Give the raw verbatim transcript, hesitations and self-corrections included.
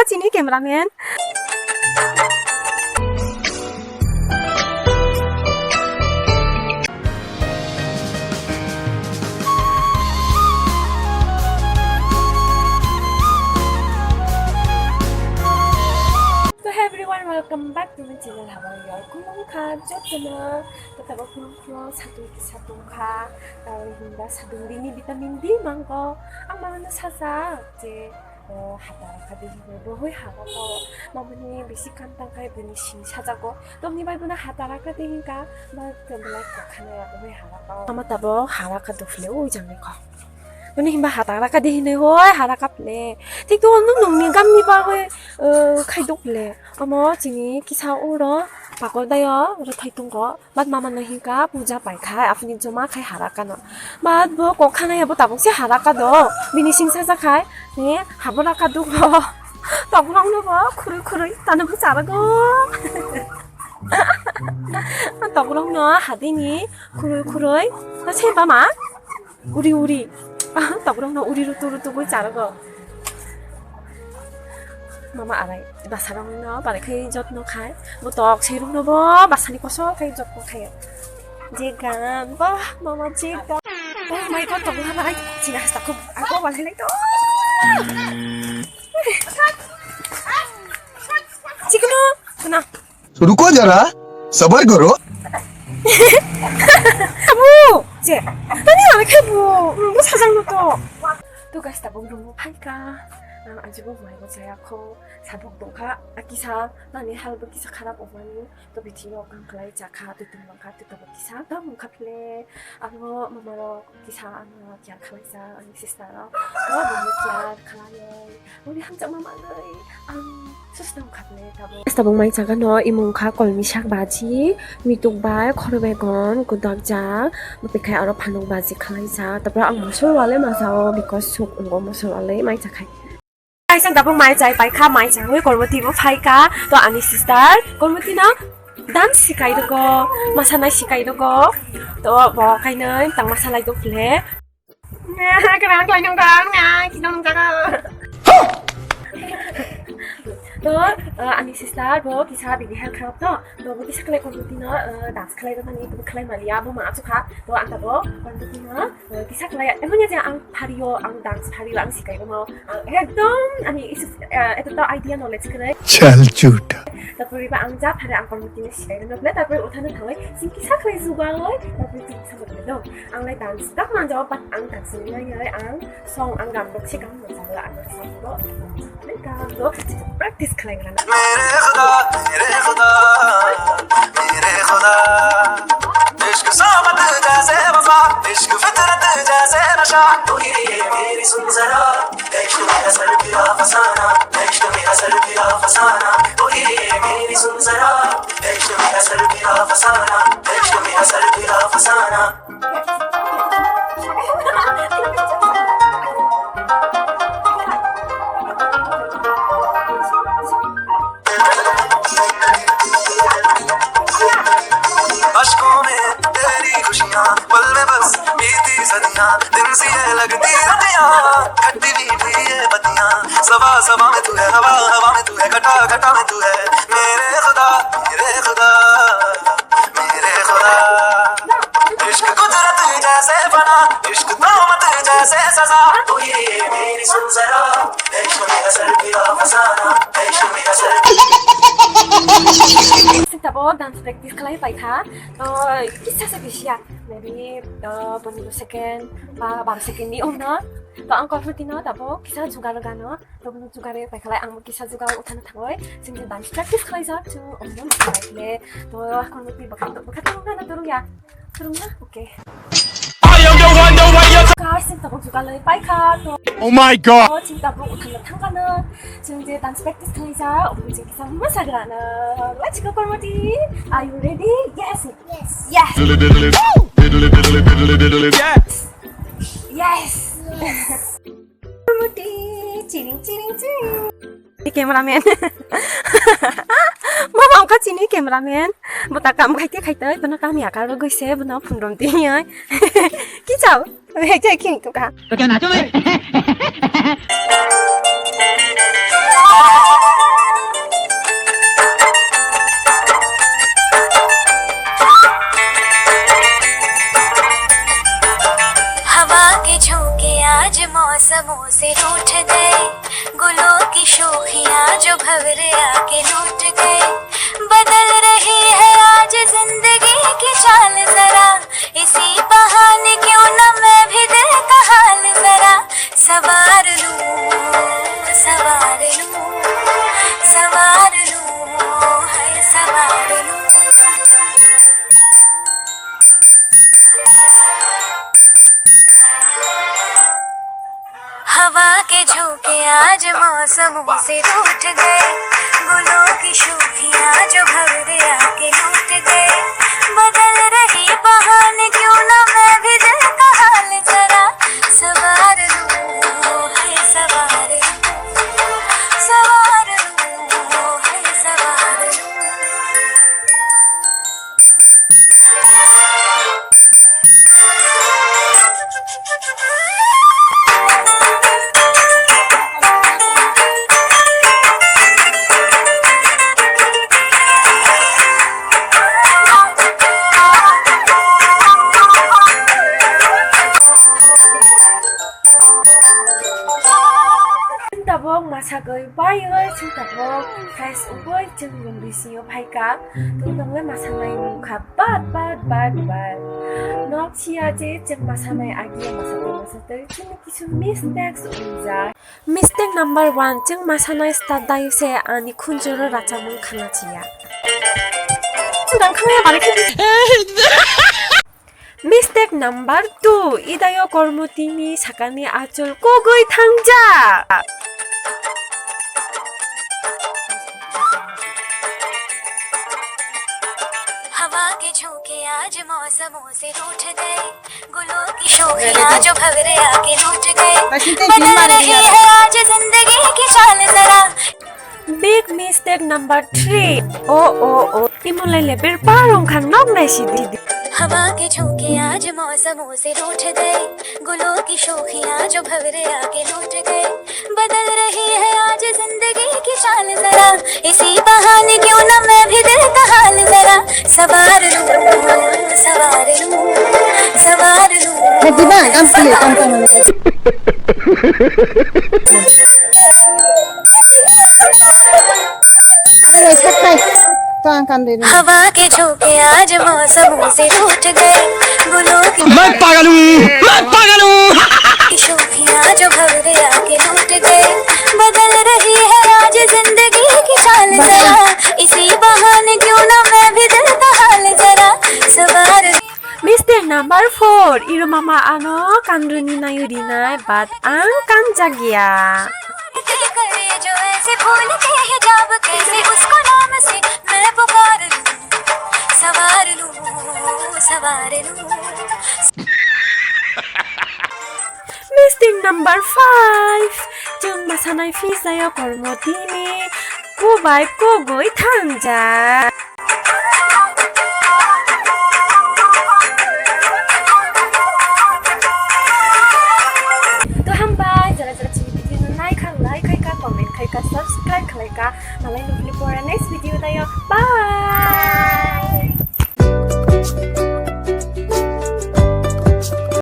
Chini cameraman. So hey everyone, welcome back to my channel. Habang yar khulumkha jotono. Totabo khulum khulum satung kisa tongkha. Tabo hinba satung D ni vitamin D mango. Ang mano sajak je, eh, hata rakha de hinwi bohoi hara ko. Mamani bisi kantang khai bini sing sajago. Tongni bai bono hata rakha de hinka. Ba tongni lai kokhana ya bohoi hara ko. Ama tabo hara ka dukhle ui jangni ko. Nini himba hata raka de hinwi hoi hara kaple. Thik to nung nungni gamni bagwi, eh, khaidok le. Omo chini kisa uro pakol daio rwthai tongo. But mama no hinka puja pai khai aphini joma khai hara kano. But bo kok khana ya bo tabuk se hara ka do. Bini sing saja khai. Ne habo raka duk ro. Tokrok no bo khurui khurui tano bo charago. Tokrok no hadini khurui khurui. Ta se ba ma? Uri uri. Tokrok no uri rutu rutu goi charago. Mama arai basarok no bare khai jotno khai. Bo tok seruk no bo basani koso khai jotno khai. Je gan, bah, mama je gan. Oh my God, tokrok no hai. Sina hasta khub ako balai lai to. Chikno, na. रुको जरा, सबर करो। Bu, je, tani ani khe bu, bu sajang no to. To guys, tabuk room o phaikha. Ang ajibo mai bo jaya kho. Sabuk tongkha, akisa nani hal bo kisa kharap obani. To bithi o kang khlai chakha, to tung bangkha, to tabuk kisa ta mungkha phle. Abo mama rok kisa ano care khlaijak, ani sister rok. To bini care khlaiwi, bini hamjakma manwi ang susto wngkha phle tabuk. Tabuk mai chakha no imung kha kolmi sak baji, mituk bai khoro begon, gudak jak, bwtwi khai aro phanuk baji khlaijak. Tabuk ang mosol wale majao, because suk wngo mosol wale mai chakhai. Kaisa tabuk mai chai paikha, mai chawi Kormoti bo phaikha. To ani sister Kormoti no dance sikai rwgo, masanai sikai rwgo. To bo kainwi tang masalai do phle. Kwrang kwlai nung kha, nung kha, kisa nung kha. To, uh, ani sister bo kisa bini health kharap to. To bo kisa khlai Kormoti no, uh, dance khlai rwmani, to khlai maliya, bo ma achukha. To ang tabuk Kormoti no, uh, kisa khlai, emon ya je ang phario, ang dance phario, ang sikai rwmao. Ang ekdom ani isu, eh, eto to idea knowledge kwrwi. Chal chuta. Tarpore ba ang ja phare ang Kormoti no sikai rwna phle, tarpore uthano thangwi sing kisa khlai jugaloi, tarpore sing kisa motoi dong. Ang lai dance tak manjao, but ang dance ni nai nai ang song ang gam rok se gam manjao, ang song bo. Nai gam do practice khlai rwna. मेरे खुदा, मेरे खुदा, मेरे खुदा, इश्क साबत जैसे वफा, इश्क फितरत जैसे नशा। ओ ये मेरी सुन जरा, इश्क में असर तेरा फसाना, इश्क में असर तेरा फसाना। ओ ये मेरी सुन जरा, इश्क में असर तेरा फसाना, इश्क में असर तेरा फसाना। अशकों में तेरी खुशियां, पल में बस बीती सदियां, दिन सी ये लगती रतियां, खट्टी मीठी ये बतियां, सबा सबा में तू है, हवा हवा में तू है, घटा घटा में तू है, मेरे खुदा, मेरे खुदा, मेरे खुदा। इश्क कुदरत जैसे फना, इश्क तोहमत जैसे सजा, तू ये मेरी सुन जरा। Sing tabuk dance practice khlai paikha, to kisa se bisiya, maybe, uh, pondro second ba baro second ni uno, to ang Kormoti no tabuk kisa jugar gano, to bono jugar paikha lai ang kisa jugar uthano thangoi, sing je dance practice khlaijak, sing omno khlai le, to Kormoti bwkha to bwkha to gana to ruya. Kwrwngna? Okay. Guys, chwng tabuk jugalwi paikha, to. Oh my God! To chwng tabuk uthano thangkha no. Chwng je dance practice khlaijak, omo chwng kisa mosagrano. Let's go, Kormoti. Are you ready? Yes. Yes. Yes. Yes. Yes. Yes. Kormoti, chiring, chiring, chiring. Cameraman. Mama wngkha chini cameraman. Bo ta kam khaite khaite, bono kam yakar rwgwi se, bono phundum tiyai. Kichao? Hei, chai khing tongkha. To kya nacho bhai? मौसमों से रूठ गए, गुलों की शोखियां जो भंवरे आके लूट गए। बदल रही है आज जिंदगी की चाल जरा, इसी बहाने क्यों ना मैं भी दिल का हाल जरा संवार लूं, संवार लूं, संवार लूं, हाय संवार लूं। हवा के झोंके आज मौसमों से रूठ गए, गुलों की शोखियां जो भंवरे आके लूट गए। बदल रही बहाने क्यों ना मैं भी दिल का हाल जरा संवार लूं, हाय संवार लूं, संवार लूं, हाय संवार लूं। Chwng tabuk mwsagwi baiwi, chwng tabuk fresh wngwi chwng room bisingo phaikha. Tei nokle mwsanai nukha bat bat bat bat. Nok siya je chwng mwsanai agi mwsatwi mwsatwi chini kisu mistakes wngjak. Mistake number one, chwng mwsanai start dayu se ani khunjoro rachapmung khana chiya. Mistake number two, idayo kormo tini sakani achol kogwi thangjak. हवा के झोंके आज मौसमों से रूठ गए, गुलों की शोखियां जो भंवरे आके लूट गए। बदल रही है आज जिंदगी की चाल जरा। Big mistake number three. Oh, oh, oh. Imulai leber parong khan nok nai sidi. हवा के झोंके आज मौसमों से रूठ गए, गुलों की शोखियां जो भंवरे आके लूट गए। बदल रही है आज जिंदगी की चाल जरा, इसी बहाने क्यों ना मैं भी दिल का हाल जरा संवार लूं, संवार लूं, संवार लूं। Hey, Diba, come to you, come to you. Ano, no, stop, stop. To ang kan din. हवा के झोंके आज मौसमों से रूठ गए, गुलों की मैं पागल हूँ, मैं पागल हूँ। शोखियां जो भंवरे आके लूट गए, बदल रही है आज जिंदगी की चाल जरा, इसी बहाने क्यों ना मैं भी दिल का हाल जरा संवार Mistake number four, iro mama ano kanrwni nayo rinai, but ang kanjakya. Mistake number five, chwng mwsanai phi jaya kormo tini kubai kogwi thangjak. To hambai, jara jara chini video no nai kha, like khai kha, comment khai kha, subscribe khlai kha. Malai nukli pore next video dayo. Bye.